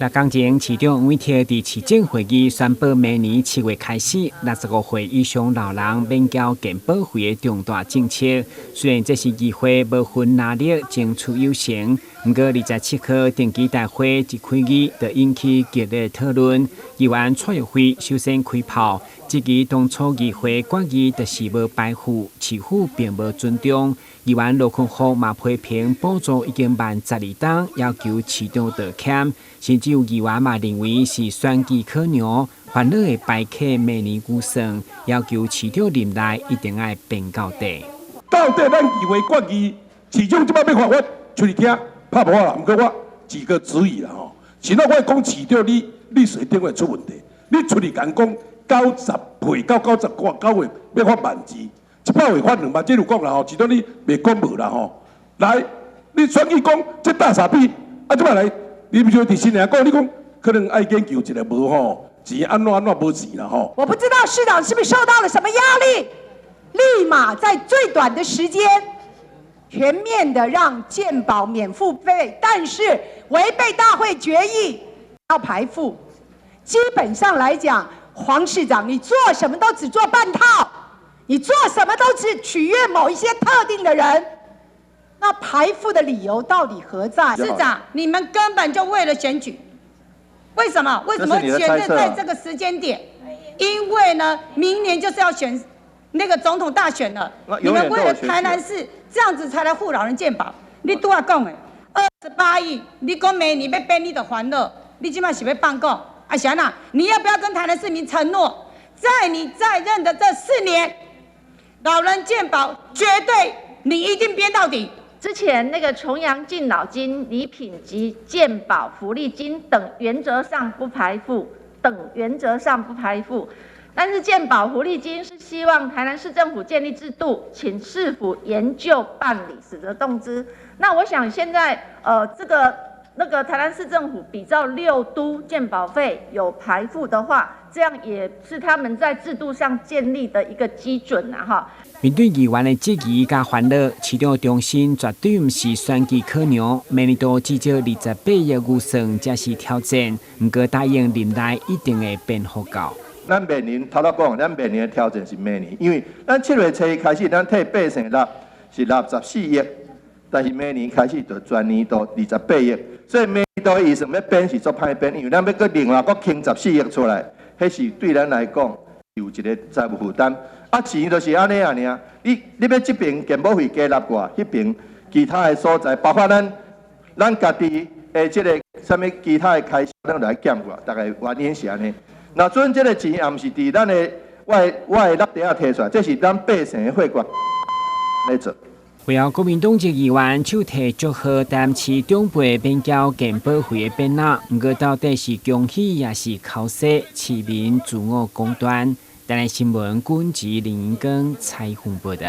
六工前，市長委託佇市政會議宣布，明年7月開始，65歲以上老人免繳健保費的重大政策。雖然這是議會無分藍綠爭取有成，毋過27號定期大會一開議，就引起激烈討論。議員蔡玉輝首先開炮，質疑當初議會決議就是無排富，市府並無尊重。議員羅坤福嘛批評補助已經慢12冬，要求市長道歉，甚至有議員嘛認為是選舉考量，煩惱會排克明年預算，要求市長任內一定愛變到底。到底咱議會決議，市長這擺欲發我出去聽，拍無啦。毋過我幾個質疑啦吼，是哪我講市長你你水頂會出問題，你出去共講90歲到99歲欲發萬二。100歲發2萬，這有講啦吼，市長你袂講無啦吼。來，你選舉講這大傻逼，啊，這擺來，你毋是佇新年講，你講可能愛研究一下無吼，錢按怎按怎無錢啦吼。我不知道市長是不是受到了什麼壓力，立馬在最短的時間全面的讓健保免付費，但是違背大會決議要排付。基本上來講，黃市長你做什麼都只做半套。你做什麼都是取悅某一些特定的人，那排富的理由到底何在？市長，你們根本就為了選舉，為什麼？為什麼選擇在這個時間點？因為呢，明年就是要選那個總統大選了。你們為了台南市這樣子才來護老人健保，你拄仔講的28億，你講明年欲變你就煩惱，你這擺是欲放講？啊，是按怎，你要不要跟台南市民承諾，在你在任的這4年？老人健保絕對，你一定編到底。之前那個重陽敬老金、禮品及健保福利金等原則上不排富，等原則上不排富。但是健保福利金是希望台南市政府建立制度，請市府研究辦理，使得動之。那我想現在這個那個台南市政府比照六都健保費有排富的話，這樣也是他們在制度上建立的一個基準啊！哈。面對議員的質疑佮煩惱，市長重申絕對毋是選舉考量，明年度至少28億預算才是挑戰，毋過答應任內一定會變好到。咱明年頭拄講，咱明年的挑戰是明年，因為咱7月初一開始，咱替百姓納是64億，但是明年開始就全年度28億，所以明年度預算欲編是足歹編，因為咱欲閣另外閣傾十四億出來。彼是對咱來講有一個財務負擔，啊錢就是按呢爾，你欲這爿健保費加納過，彼爿其他的所在，包括咱家己的這個啥物其他的開銷，咱來減過，大概原因是按呢。若準這個錢也毋是佇咱的我的納袋仔提出來，這是咱百姓的血汗來做。會後，國民黨籍議員手提祝賀台南市長輩免繳健保費的匾額，毋過到底是恭喜抑是剾洗，市民自我公斷。台南新聞，軍籍林英根採訪報道。